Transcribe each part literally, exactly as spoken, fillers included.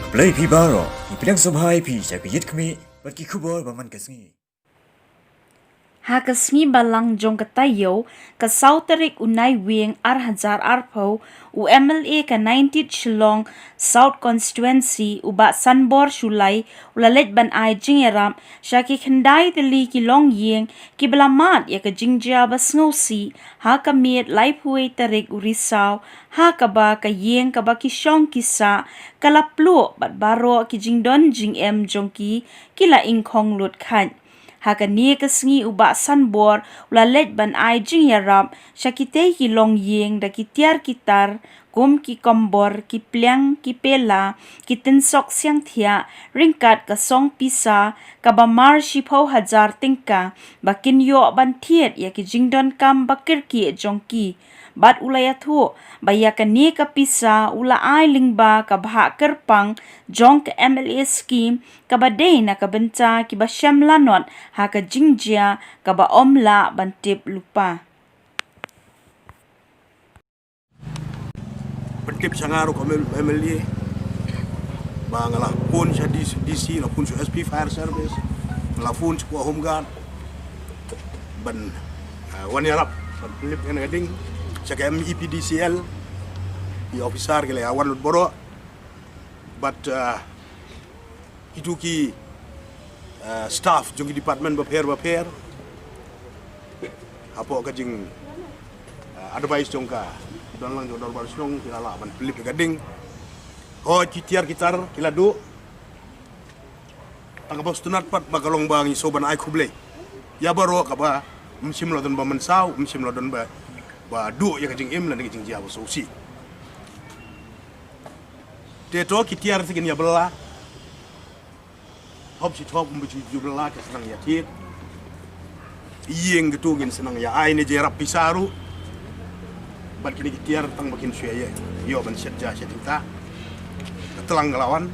Khublei phi baroh, ngi pdiang sngewbha ïa phi sha ka Ïit Khmih bad ki khubor ba man ka sngi. Ha ka sngi Balang jong ka taïew, ka saw tarik u Naiwieng ar hajar arphew, u M L A ka nineteenth Shillong South Constituency, u Bah Sanbor Shullai, u la leit ban ai jingïarap sha ki khyndai tylli ki longïing kiba la mad ïa ka jingjia ba sngewsih ha ka miet laiphew wei tarik u Risaw, ha kaba ka ïing kaba ki shong ki sah ka la pluh bad baroh ki jingdon jingem jong ki ki la ingkhong lut kheit. Ha kane ka sngi u Bah Sanbor u la leit ban ai jingïarap sha kitei ki longïing da ki tiar ki tar, kum ki kombor, ki pliang, ki pela, ki tynsok siangthiah, ryngkat ka song pisa kaba mar shiphew hajar tyngka ba kin ïoh ban thied ïa ki jingdonkam ba kyrkieh jong ki. Bad u la ïathuh ba ïa kane ka pisa u la ai lyngba ka bhah kyrpang jong ka M L A scheme kaba dei na ka bynta kiba shem lanot ha ka jingjia kaba ym lah ban tip lypa. Pyntip sha nga ruh kum M L A ba nga la phone sha D C, D C, la phone sha S P Fire Service, nga la phone sha ka Home Guard ban, ah, wan ïarap ban pynlip ïa kane ka ding sha ka M E P D C L. Ki officer ki la ïa wan lut baroh. Bad, ah, kitu ki, ah, staff jong ki department bapher bapher hapoh ka jing, ah, advice jong ka don lang jong dorbar shnong ki la lah ban pynlip ïa ka ding. Hooid, ki tiar ki tar ki la duh. Tang kaba sngewtynnat pat ba ka long ba ngi sngewbha ban ai khublei ïa baroh kaba ym shym la don ba mynsaw, ym shym la don ba, ba duh ïa ka jingim lane ka jingjia ba sngewsih. Te to ki tiar te kin ïa bylla. Thop shi thop, ym ba ju ju bylla, ka sdang ïa thied. Ïing katu ngin sdang ïa ai ne jingïarap pisa ruh. Bad kine ki tiar tang ba kin shu ïa ïoh ban shet ja shet jingtah. Ka tlang ka la wan.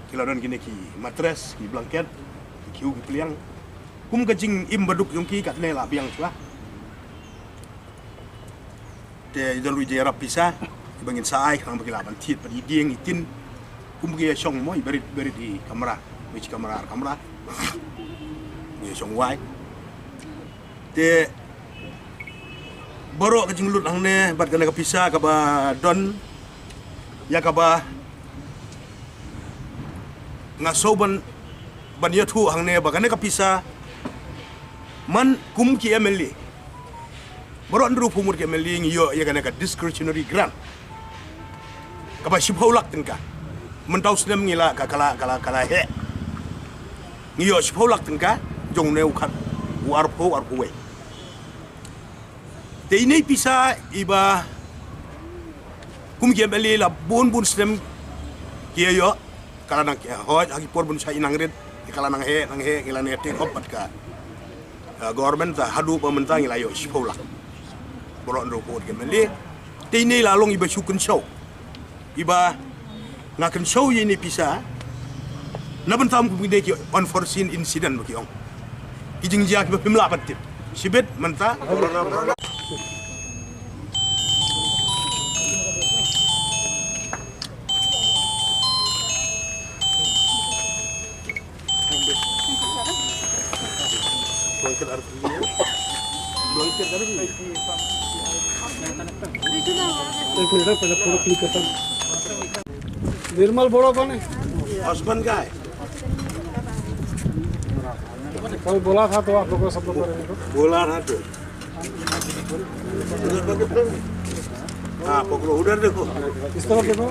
Ki la don kine ki mattress, ki blanket, ki khiew, ki pliang. Kum ka jingim baduk jong ki katne la biang shuwa. Te i don ruh i jingïarap pisa iba ngin sa ai khnang ba ki lah ban thied pat i dieng i tin. Kum ba ki ïa shong mo, iba rit, iba rit i kamra, iba rit i kamra, ar kamra. Ngi ïa shong wai. Te baroh ka jinglut hangne bad kane ka pisa kaba don ïa kaba nga sngewbha ban, ban ïathuh hangne ba kane ka pisa man kum ki M L A. Baroh hynriewphew ngut ki M L A ngi ïoh ïa kane ka discretionary grant kaba shiphew lak tyngka. Mynta u snem ngi la ka, ka la, ka la, ka la heh. Ngi ïoh shiphew lak tyngka jong une u khat u arphew, arphew wei. Te ine i pisa iba kum ki M L A la bun bun snem ki ïa ïoh, ka la nang, hooid ha ki por bun sha i nang rit, ka la nang heh, nang heh, ki la nang take off bad ka, uh, government, ta haduh ba mynta ngi la ïoh shiphew lak. Baroh hynriewphew ngut ki M L A. Te ine i la long iba shu kynshew. Iba nga kynshew ïa ine i pisa na bynta kum kine ki unforeseen incident ba ki ong. Ki jingjia kiba phim lah ban tip. Shibit mynta. एक मिनट, पहले फोटो क्लिक करता हूँ। निर्मल बोरो कौन है? हस्बैंड का है। कल बोला था तो आप लोगों को सब लोग करेंगे तो। बोला था तो। हाँ, पकड़ो, उधर देखो। इस तरफ देखो।